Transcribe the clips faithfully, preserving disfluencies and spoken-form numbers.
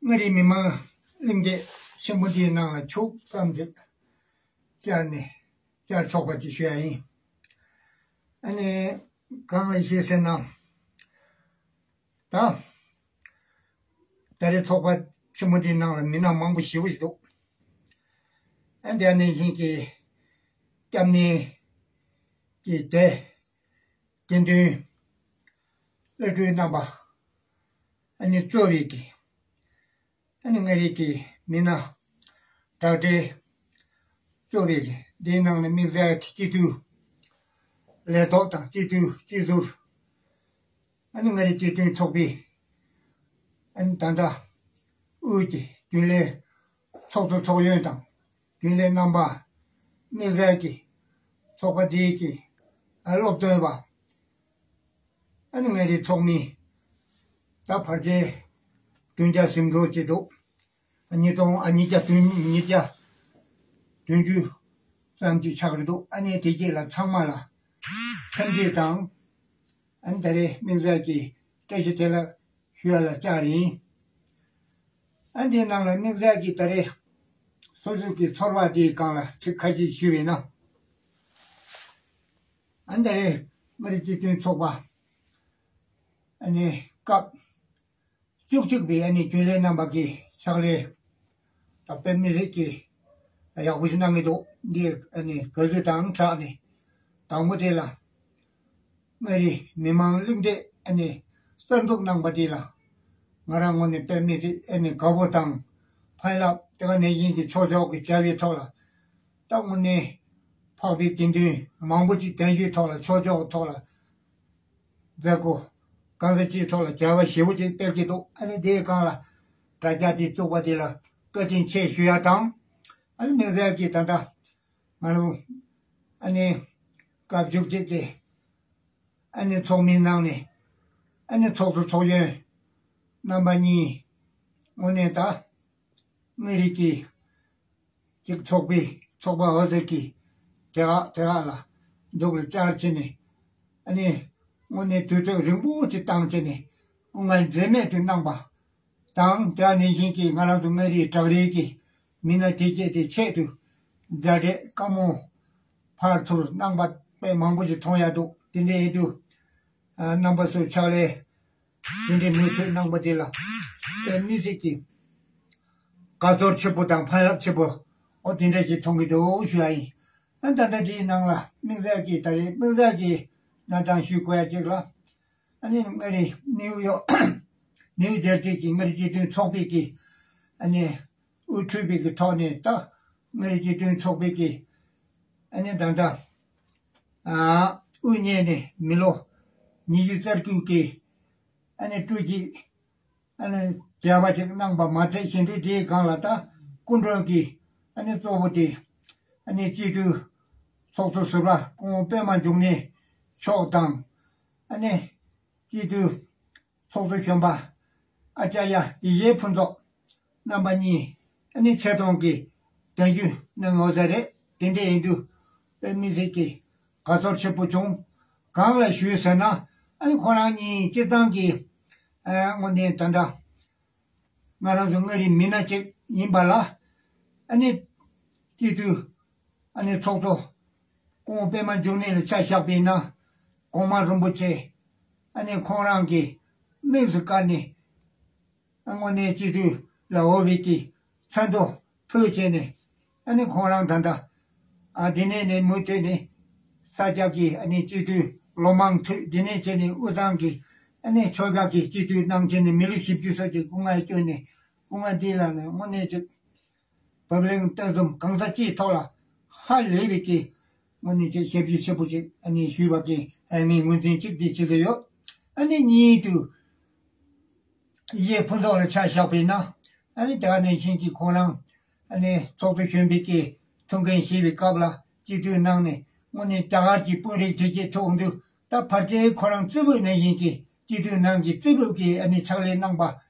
མངའ་རིས་མི་མང་གླེང་སྟེགས་ཆེན་པོ་འདིའི་ནང་ལ་ཁྱུག་ཙམ་ཅིག་བཅར་ནས་བཅར་ཆོག་པ་ཅིག་ཞུ་ཡ་ཡིན། ཨ་ནི་གང་ལ་ཞུས་ཟེར་ན། ད་ད་རེས་ཚོགས་པ་ཆེན་མོ་འདིའི་ནང་ལ་མི་སྣ་མང་པོ་ཞེ་པོ་ཞིག་འདུག་ཨ་འདི་ནས་བཞིན་གྱི་སྐྱབས་གནས་ཀྱི་སྡེ་དགེ་འདུན་བླ་སྤྲུལ་རྣམ་པ། ཨ་ནི་གཙོ་བའི་གི། ཨ་ནི་མངའ་རིས་ཀྱི་མི་སྣ་དྲག་གྲས་གཙོ་བའི་གི་འདིའི་ནང་ནས་དམིགས་བསལ་གྱི་སྤྱི་འཐུས་ལས་ཐོག་དང་སྤྱི་འཐུས་སྤྱི་ཟུར། ཨ་ནི་མངའ་རིས་སྤྱི་མཐུན་ཚོགས་པའི་ཨ་ནི་ད་ལྟ་དབུས་ཀྱི་རྒྱུན་ལས་ཚོགས་གཙོ་ཚོགས་གཞོན་དང་རྒྱུན་ལས་རྣམ་པ། དམིགས་བསལ་གྱི་ཚོགས་པ་འདིའི་གི་ཨ་སློབ་སྟོན་པ། ཨ་ནི་མངའ་རིས་ཚོགས་མི་ད་བར་ཆད་བདུན་བརྒྱ་ཟིན་འགྲོ་གི་འདུག་ཉིས་སྟོང་ཨ་ཉིས་བརྒྱ་བདུན་ཉིས་བརྒྱ་བདུན་ཅུ་ཙམ་ཅིག་ཆགས་ཀྱི་འདུག་ཨ་ནི་དེ་རྗེས་ལ་ཚང་མ་ལ་འཚམས་འདྲི་དང་ཨ་ནི་ད་རེས་དམིགས་བསལ་གྱི་བཀྲ་ཤིས་བདེ་ལེགས་ཞུ་ཡ་ལ་བཅར་ཡིན། ཨ་འདིའི་ནང་ལ་དམིགས་བསལ་གྱི་ད་རེས་སོ་སོ་གི་ཚོར་བ་དེའི་སྒང་ལ་ཚིག་ཁ་ཅིག་ཞུས་པས་ན། ཨ་ནི་ད་རེས་མངའ་རིས་སྤྱི་མཐུན་ཚོགས་པ་ཨ་ནི་སྐབས་བཅུ་གཅིག་པའི་ཨ་ནི་རྒྱུན་ལས་རྣམ་པ་གི་ཕྱག་ལས་དང་དཔེ་མི་སྲིད་ཀྱི་ཡག་པོ་ཞིག་གནང་གི་འདུག་འདི་ཨ་ནི་དགའ་བསུ་དང་སྦྲགས་ནས་དང་པོ་དེ་ལ་མངའ་རིས་མི་མང་གླེང་སྟེགས་ཨ་ནི་གསར་འཛུགས་གནང་པ་དེ་ལ་ང་རང་ངོས་ནས་དཔེ་མི་སྲིད་ཨ་ནི་དགའ་པོ་དང་ཕན་རླབས། དེ་ག་ནང་བཞིན་གྱི་ཆོས་ཕྱོགས་ཀྱི་བྱ་བའི་ཐོག་ལ་ད་དངོས་གནས་འཕགས་པའི་དགེ་འདུན་མང་པོ་ཅིག་གདན་ཞུའི་ཐོག་ལ་ཆོས་ཕྱོགས་ཀྱི་ཐོག་ལ་མཛད་སྒོ་གང་ས་ཅིའི་ཐོག་ལ་བྱ་བ་ཞེ་པོ་ཅིག་སྤེལ་གྱི་འདུག་ཨ་ནི་དེའི་སྒང་ལ་དྲ་རྒྱ་འདི་བཙུགས་པ་དེ་ལ་བཀའ་དྲིན་ཆེ་ཞུ་ཡ་དང་། ཨ་ནི་དམིགས་བསལ་གྱི་ད་ལྟ་ང་རང་ཨ་ནི་སྐབས་བཅུ་གཅིག་གི་ཨ་ནི་ཚོགས་མིའི་ནང་ནས་ཨ་ནི་ཚོགས་གཙོ་ཚོགས་གཞོན་རྣམ་པ་གཉིས་དངོས་གནས་ད་མངའ་རིས་ཀྱི་ཅིག་ཚོགས་པའི་ཚོགས་པ་འོག་ཟེར་གྱི་དེ་ཁག་དེ་ཁག་ལ་འདུག་ལ་བཅར་བྱས་ནས་ཨ་ནི་དངོས་གནས་དུས་ཚོད་རིང་པོ་ཅིག་བཏང་བྱས་ནས་དབུ་མ་འཛེམས་མེད་དུ་གནང་པ་དང་དེ་ནང་བཞིན་གྱི་ང་རང་ཚོ་མངའ་རིས་བྲག་རིའི་གི་མི་སྣ་དེ་སྐྱེས་དེ་ཆེད་དུ་མཛད་འཕྲིན་དཀའ་མོ་ཕར་ཚུར་གནང་པ་དཔེ་མང་པོ་ཞིག་མཐོང་ཡ་འདུག་དེ་འདྲ་ཡིན་དུས་རྣམ་པ་ཚོས་ཕྱག་ལས་དེ་འདྲའི་མུ་མཐུད་གནང་པ་དེ་ལ་དཔེ་མི་སྲིད་ཀྱི་དགའ་ཚོར་ཆེ་པོ་དང་ཕན་རླབས་ཆེ་པོ་འོ་དེ་འདྲ་ཞིག་མཐོང་གི་འདུག་ཞུ་ཡ་ཡིན། ཨ་ད་ལྟ་དེའི་ནང་ལ་དམིགས་བསལ་གྱི་ད་རེས་དམིགས་བསལ་གྱི་གནས་སྟངས་ཞུ་དགོས་ཡ་གཅིག་ལ། ཨ་ནི་མངའ་རིས་ནིའུ་ཡོག་ནིའུ་ཇར་ཇི་གི་མངའ་རིས་སྤྱི་མཐུན་ཚོགས་པའི་གི་ཨ་ནི་དབུ་ཁྲིད་པའི་གི་ཐོག་ནས་ད་མངའ་རིས་སྤྱི་མཐུན་ཚོགས་པའི་གི་ཨ་ནི་ད་ལྟ་ཨ་དབུ་བརྙེས་ནས་མི་ལོ་ཉི་ཤུ་རྩ་དགུ་གི་ཨ་ནི་སྤྲོ་སྐྱིད་ཨ་ནི་མཇལ་བ་ཅིག་གནང་པ་མ་ཚད་བཞིན་དུ་དེའི་སྒང་ལ་ད་སྐུ་མགྲོན་གྱི་ཨ་ནི་གཙོ་བོ་དེ་ཨ་ནི་སྤྱི་འཐུས་ཚོགས་གཙོ་ཟུར་པ་སྐུ་ངོ་པད་མ་འབྱུང་གནས་མཆོག་དང་ཨ་ནི་སྤྱི་འཐུས་ཚོགས་གཙོ་གཞོན་པ་ཨ་ཅཱརྱ་ཡེ་ཤེས་ཕུན་ཚོགས་རྣམ་པ་གཉིས་ཨ་ནི་ཆེ་མཐོང་གི་གདན་ཞུ་གནང་ཡོད་ས་རེད། དེ་འདྲ་ཡིན་དུས་དཔེ་མི་སྲིད་ཀྱི་དགའ་ཚོར་ཆེ་པོ་བྱུང་། གང་ལ་ཞུས་ཟེར་ན་ཨ་ནི་ཁོ་རང་གཉིས་སྤྱིར་བཏང་གི་ཨ་དངོས་གནས་ད་ལྟ་ང་རང་ཚོ་མངའ་རིས་མི་སྣ་གཅིག་ཡིན་པ་ལ་ཨ་ནི་སྤྱི་འཐུས་ཨ་ནི་ཚོགས་གཙོ་སྐུ་ངོ་པད་མ་འབྱུང་གནས་ལ་ཆ་བཞག་པ་ཡིན་ན་གོང་མ་རིན་པོ་ཆེ་ཨ་ནི་ཁོང་རང་གི་དམིགས་སུ་བཀར་ནས་དངོས་གནས་སྤྱི་འཐུས་ལ་འོས་པའི་གི་མཚན་ཐོ་ཕུལ་བྱས་ནས་ཨ་ནི་ཁོང་རང་ད་ལྟ་ཨ་དེ་ནས་ནས་མུ་མཐུད་ནས་ས་སྐྱ་གི་ཨ་ནི་སྤྱི་འཐུས་ལོ་མང་ཐོས་དེ་ནས་བྱས་ནས་དབུས་གཙང་གི་ཨ་ནི་ཆོལ་ཁ་གི་སྤྱི་འཐུས་གནང་བྱས་ནས་མི་ལོ་བཞི་བཅུ་ཙམ་ཅིག་སྐུ་ངལ་བསྐྱོན་ནས་སྐུ་ངལ་འདི་ལ་ནས་དངོས་གནས་ཅིག་བབ་བརླིང་སྟོན་གསུམ་གང་ས་ཅིའི་ཐོག་ལ་ཧ་ལས་པའི་གི་དངོས་གནས་ཅིག་ཞབས་ཞུ་ཆེ་པོ་ཅིག་ཨ་ནི་ཞུས་པ་གི་ཨ་ནི་ངོས་འཛིན་གཅིག་འདི་བྱེད་ཀྱི་ཡོད། ཨ་ནི་གཉིས་དུ་ཡེ་ཕུན་ཚོགས་ལ་ཆ་བཞག་པས་ན་ཨ་ནི་དེ་ག་ནང་བཞིན་གྱི་ཁོང་རང་ཨ་ནི་ཚོགས་གཙོ་གཞོན་པའི་གི་ཐུགས་འགན་བཞེས་པའི་སྐབས་ལ་སྤྱི་འཐུས་གནང་ནས་དངོས་གནས་རྒྱ་གར་གྱི་དཔོན་རིགས་དེ་གྱད་ཐུག་འདུག་ད་བར་ཆད་ཁོ་རང་རྩེ་ཕུད་ནང་བཞིན་གྱི་སྤྱི་འཐུས་ནང་གི་རྩེ་ཕུད་ཀྱི་ཨ་ནི་ཕྱག་ལས་གནང་པ།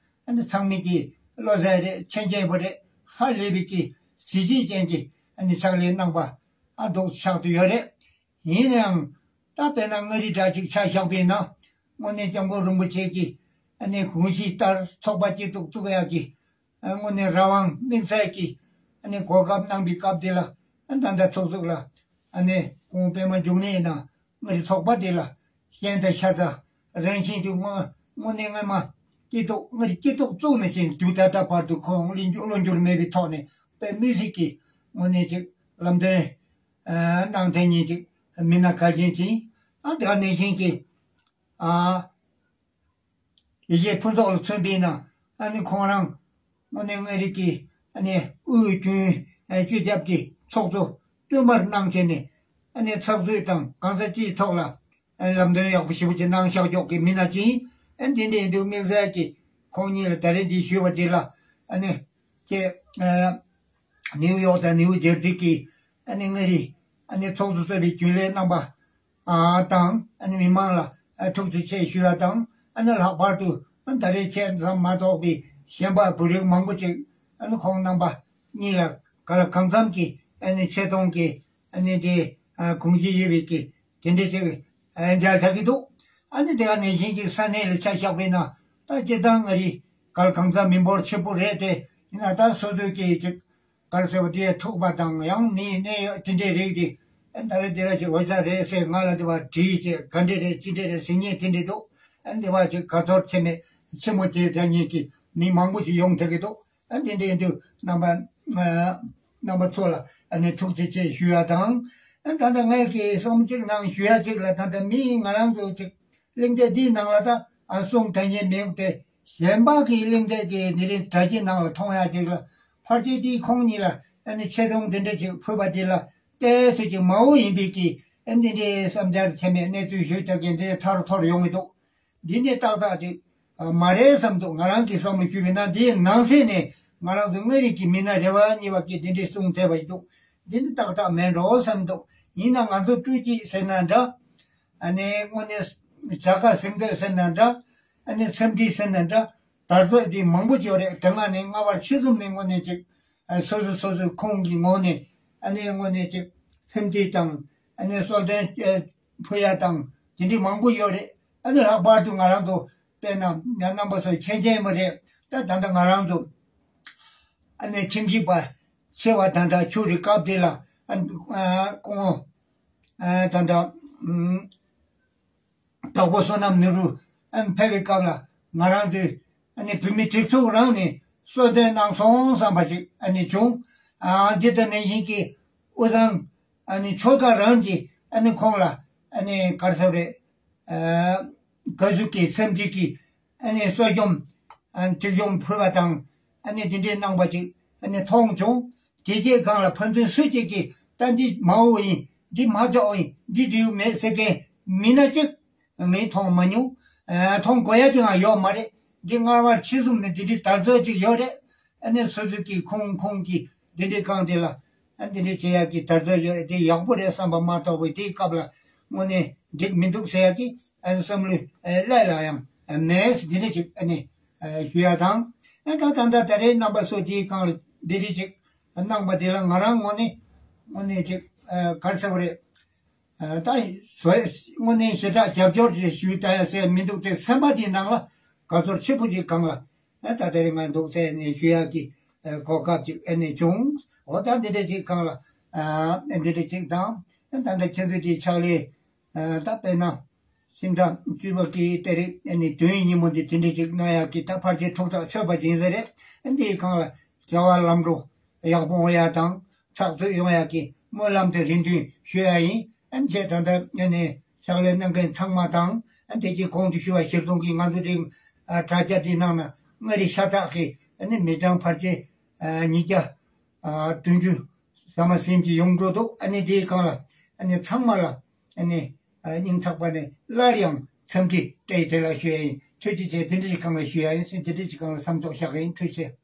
ཨ་ནི་ཚང་མས་ཀྱི་བློ་གསལ་རེད། མཁྱེན་མཁྱེན་པོ་རེད། ཧ་ལས་པའི་ཀྱི་གཟི་བརྗིད་ཅན་གྱི་ཨ་ནི་ཕྱག་ལས་གནང་པ། ཨ་འདུག་ཆགས་ཏུ་ཡོད་རེད། ཡིན་ནའང་ད་དཔེར་ན་མངའ་རིས་གྲྭ་གཅིག་ཆ་བཞག་པས་ན་དངོས་གནས་སྐྱབས་མགོན་རིན་པོ་ཆེ་གི་ཨ་ནི་དགོངས་གཞི་ལྟར་ཚོགས་པ་སྐྱིད་སྡུག་བཙུགས་ཡག་གི་ དངོས་གནས་རང་དབང་དམིགས་བསལ་གྱི་ཨ་ནི་གོ་སྐབས་གནང་པའི་སྐབས་དེ་ལ། ད་ལྟ་ཚོགས་གཙོ་ལགས་ཨ་ནི་སྐུ་ངོ་པད་མ་འབྱུང་གནས་ཡིན་ན་ང་རའི་ཚོགས་པ་དེ་ལ་ཤན་དང་ཤ་ཚ་རང་བཞིན་དུ་དངོས་དངོས་གནས་སྔོན་མ་སྐྱིད་སྡུག་ང་རའི་སྐྱིད་སྡུག་བཙུགས་ནས་ཅིག་དུས་ད་ལྟ་བར་དུ་ཁོང་བློ་འགྱུར་བློ་འགྱུར་མེད་པའི་ཐོག་ནས་དཔེ་མི་སྲིད་ཀྱི་དངོས་གནས་ཅིག་ལམ་སྟོན་གནང་མཁན་ཉིད་ཅིག་མི་སྣ་གལ་ཆེན་ཅིག་ཨ་དེ་ག་ནང་བཞིན་གྱི་ཨ། ཡེ་ཤེས་ཕུན་ཚོགས་ལ་མཚོན་པས་ན་ཨ་ནི་ཁོང་རང་དངོས་གནས་མངའ་རིས་ཀྱི་ཨ་ནི་དབུས་རྒྱུན་སྤྱི་ཁྱབ་ཀྱི་ཚོགས་གཙོ་བསྟུད་མར་གནང་བྱས་ནས་ཨ་ནི་ཚགས་ཚུད་དང་གང་ཟག་སྤྱིའི་ཐོག་ལ་ཨ་ནི་ལམ་སྟོན་ཡག་པོ་ཞེ་པོ་ཅིག་གནང་བཞག་ཀྱོག་གི་མི་སྣ་ཅིག་ཨ་ནི་དེ་འདྲ་ཡིན་དུས་དམིགས་བསལ་གྱི་ཁོང་ཉིད་ལ་ད་རེས་འདི་ཞུས་པ་འདི་ལ་ཨ་ནི་ཁྱེད་ནིའུ་ཡོག་དང་ནིའུ་ཇར་སི་གི་ཨ་ནི་མངའ་རིས་ཨ་ནི་ཚོགས་གཙོ་གཙོས་པའི་རྒྱུན་ལས་རྣམ་པ། ཨ་དང་ཨ་ནི་མི་མང་ལ་ཨ་ཐུགས་རྗེ་ཆེ་ཞུ་ཡ་དང་། ཨ་ནི་ལྷག་པར་དུ་ཨ་ད་རེས་ཁྱེད་ཙམ་མ་གཏོགས་པའི་གཞན་པ་བོད་རིགས་མང་པོ་ཅིག་ཨ་ནི་ཁོང་རྣམ་པ་གཉིས་ལ་ག་ལ་གང་འཚམ་གྱི་ཨ་ནི་ཆེ་མཐོང་གི་ཨ་ནི་དེ་ཨ་དགོངས་གཞི་ཡོད་པའི་གི་དེ་འདྲ་ཅིག་ཨ་མཇལ་ཐུབ་ཀྱི་འདུག་ཨ་ནི་དེ་ག་ནང་བཞིན་གྱི་ས་གནས་ལ་ཆ་བཞག་པས་ན་ད་སྤྱིར་བཏང་མངའ་རིས་ག་ལ་གང་འཚམ་མི་འབོར་ཆེ་པོ་རེད་དེ། ཡིན་ན་ད་སོ་སོའི་གི་ཅིག་ག་རེ་ཟེར་བ་དེ་ཐུག་པ་དང་ཡང་མི་གནད་ཡོད་དེ་འདྲའི་རིགས་དེ་ཨ་ད་རེས་དེ་ར་ཅིག་འོ་ཅག་རེད་ཟེར་ང་ལ་དེ་བ་དྲིས་ཅིག་ག་འདྲ་རེད་ཅི་འདྲ་རེད་ཟེར་མཁན་དེ་འདྲ་འདུག་ཨ་དེ་བ་ཅིག་ག་ཚོད་ཁྱད་མེད་ཆེན་མོ་དེ་འདྲ་མཁན་གྱི་མི་མང་པོ་ཞིག་ཡོང་ཐུབ་ཀྱི་འདུག་ཨ་དེ་འདྲ་ཡིན་དུས་རྣམ་པ་རྣམ་པ་ཚོ་ལ་ཨ་ནི་ཐུགས་རྗེ་ཆེ་ཞུ་ཡ་དང་། ཨ་ད་ལྟ་ངས་ཀྱི་བསམ་གཅིག་ནང་ཞུ་ཡ་གཅིག་ལ་ད་ལྟ་མི་ང་རང་ཚོ་ཅིག་གླེང་སྟེགས་འདིའི་ནང་ལ་ད་ཨ་གསུང་དྲན་མཁན་མེད་དེ། གཞན་པ་གི་གླེང་སྟེགས་ཀྱི་འདི་རིང་དྲ་རྒྱའི་ནང་ལ་མཐོང་ཡ་ཅིག་ལ་ཕལ་ཆེར་དེའི་ཁོང་གཉིས་ལ་ཨ་ནི་ཆེ་མཐོང་འདི་འདྲ་ཅིག་ཕུལ་བ་འདི་ལ་ཏོག་ཙམ་ཅིག་མ་འོངས་ཡིན་པའི་གི་ཨ་འདི་འདྲའི་བསམ་འཆར་ཁྱད་མེད་གནས་ཚུལ་ཞུ་རྒྱུ་གི་འདི་ཐར་ཐོར་ཡོང་གི་འདུག་འདི་ནི་ཏག་ཏག་ཅིག་མ་རེད་བསམ་འདུག་ང་རང་གི་བསམ་བློ་ཞུས་པ་ཡིན་ན་འདིའི་ནང་གསེས་ནས་ང་རང་ཚོ་མངའ་རིས་ཀྱི་མི་སྣ་རེ་བ་གཉིས་པ་གིས་འདི་འདྲའི་གསུང་བསྡད་པ་ཞིག་འདུག་འདི་ནི་ཏག་ཏག་མེད་འགྲོ་བསམ་འདུག་ཡིན་ན་ང་ཚོ་སྤྲོས་སྐྱིད་ཟེར་ན་འདྲ། ཨ་ནི་དངོས་གནས་བྱ་དགའ་ཟིན་འདོད་ཟེར་ན་འདྲ། ཨ་ནི་འཚམས་འདྲི་ཟེར་ན་འདྲ། དར་ཚོགས་འདི་མང་པོ་ཅིག་ཡོད་རེད། དེ་སྔ་ནས་སྔ་བར་ཕྱི་གསུམ་ནས་དངོས་གནས་ཅིག་ཨ་སོ་སོ་སོ་སོའི་ཁོང་གི་ངོས་ནས་ཨ་ནི་དངོས་གནས་ཅིག་འཚམས་འདྲི་དང་ཨ་ནི་གསོལ་སྟོན་ཨ་ཕུལ་ཡ་དང་དེ་འདྲའི་མང་པོ་ཡོད་རེད། ཨ་ནི་ལྷག་པར་དུ་ང་རང་ཚོ་དཔེར་ན་ཡང་རྣམ་པ་ཚོ་མཁྱེན་མཁྱེན་པ་རེད། ད་ད་ལྟ་ང་རང་ཚོ་ཨ་ནི་ཁྲིམས་ཞིབ་པ་ཆེ་བ་ད་ལྟ་ཆུ་རི་སྐབས་དེ་ལ་ཨ་ཨ་སྐུ་ངོ་ཨ་ད་ལྟ་ཨུམ། དྭགས་པོ་བསོད་ནམས་ནེ་རུ་ཨ་ནི་ཕེབས་པའི་སྐབས་ལ་ང་རང་ཚོས་ཨ་ནི་བོད་མི་སྒྲིག་འཛུགས་རང་ནས་གསོལ་སྟོན་གནང་སོང་བསམ་པ་ཞིག་ཨ་ནི་བྱུང་། ཨ་འདི་ལྟར་ནང་བཞིན་གྱི་དབུས་གཙང་ཨ་ནི་ཆོལ་ཁ་རང་གིས་ཨ་ནི་ཁོང་ལ་ཨ་ནི་ག་རེ་ཟེར་རེད། ཨ་དགའ་བསུ་གི་འཚམས་འདྲི་གི་ཨ་ནི་གསོལ་རྒྱུམ་ཨ་ནི་སྒྲིག་རྒྱུམ་ཕུལ་བ་དང་ཨ་ནི་འདི་འདྲའི་གནང་བ་ཅིག་ཨ་ནི་མཐོང་བྱུང་། དེ་རྗེས་སྒང་ལ་ཕན་ཚུན་སུ་གཅིག་གིས་ད་འདི་མ་འོངས་ཡིན། འདི་མ་འཇོག་ཡིན། འདི་འགྲིག་མེད་ཟེར་མཁན་མི་སྣ་གཅིག་ངས་མཐོང་མ་མྱོང་། ཨ་མཐོང་དགོས་ཡ་དེ་ཡང་ཡོད་མ་རེད། འདི་སྔ་བར་ཕྱི་གསུམ་ནས་འདི་འདྲའི་དར་ཚོགས་ཅིག་ཡོད་རེད། ཨ་ནི་སོ་སོ་གི་ཁོང་ཁོང་གི་འདི་འདྲའི་སྒང་དེ་ལ་ཨ་འདི་འདྲའི་བྱེད་ཡ་གི་དར་ཚོགས་ཡོད་རེད། དེ་ཡག་པོ་རེད་བསམ་པ་མ་གཏོགས་པའི་དེའི་སྐབས་ལ་དངོས་གནས་འགྲིག་མི་འདུག་ཟེར་ཡ་གི་ཨ་ནི་བསམ་བློ་ཨ་སླད་ལ་ཡང་ཨ་མེད། འདི་འདྲ་ཅིག་ཨ་ནི་ཨ་ཞུ་ཡ་དང་། ཨ་ད་ད་ད་ད་རེས་རྣམ་པ་ཚོ་དེའི་སྒང་ལ་འདི་འདྲ་ཅིག་གནང་པ་དེ་ལ་ང་རང་དངོས་གནས་དངོས་གནས་ཅིག་ཨ་ག་རེ་ཟེར་དགོས་རེད། ཨ་ད་བཟོ་དངོས་གནས་ཞེ་དྲག་རྒྱབ་སྐྱོར་ཅིག་ཞུས་ད་ཡ་ཟེར་མི་འདུག་དེ་སེམས་པ་དེའི་ནང་ལ་དགའ་ཚོར་ཆེ་པོ་ཅིག་སྒང་ལ་ཨ་ད་དེ་རིང་ང་འདུག་ཟེར་ནས་ཞུ་ཡག་གི་ཨ་གོ་སྐབས་ཅིག་ཨ་ནི་བྱུང་། འོ་ད་འདི་འདྲ་ཅིག་སྒང་ལ་ཨ་འདི་འདྲ་ཅིག་དང་ཨ་ད་ད་ཁྱེད་ཚོ་དེའི་ཕྱག་ལས་ཨ་ད་དཔེར་ན། སྤྱི་ཟླ་བཅུ་པ་གི་དེ་རིང་ཨ་ནི་དུས་ཡུན་ཉིན་མོ་འདི་དེ་འདྲ་ཅིག་གནང་ཡག་གི་ད་ཕལ་ཆེར་ཐུགས་ཐག་ཆོད་པ་ཅིག་ཡིན་ས་རེད། ཨ་འདིའི་སྒང་ལ་བྱ་བ་ལམ་འགྲོ་ཡག་པོ་འོང་ཡག་དང་ཚགས་ཚུད་ཡོང་ཡག་གི་སྨོན་ལམ་དེ་རེ་འདུན་ཞུ་ཡག་ཡིན། ཨ་ནི་ཁྱེད་ད་ལྟ་ཨ་ནི་ཕྱག་ལས་གནང་མཁན་ཚང་མ་དང་ཨ་དེ་གི་གོང་དུ་ཞུ་བ་གཞིར་བཟུང་གིས་ང་ཚོ་དེ་ཨ་དྲ་རྒྱ་འདི་ནང་ན་མངའ་རིས་ཤ་སྟག་གི་ཨ་ནི་མི་གྲངས་ཕལ་ཆེར་ཨ་ཉིས་བརྒྱ་ཨ་བདུན་ཅུ་ཟ་མ་ཟིན་གྱི་ཡོང་འགྲོ་འདུག་ཨ་ནི་དེའི་སྒང་ལ་ཨ་ནི་ཚང་མ་ལ་ཨ་ནི། ཨ་སྙིང་ཐག་པ་ནས་སླར་ཡང་འཚམས་འདྲི་བཀྲ་ཤིས་བདེ་ལེགས་ཞུ་ཡ་ཡིན། ཐུགས་རྗེ་ཆེ། དེ་འདྲ་ཞིག་སྒང་ལ་ཞུ་ཡ་ཡིན། དེ་འདྲ་ཞིག་སྒང་ལ་མཚམས་འཇོག་བཞག་གི་ཡིན། ཐུགས་རྗེ་ཆེ།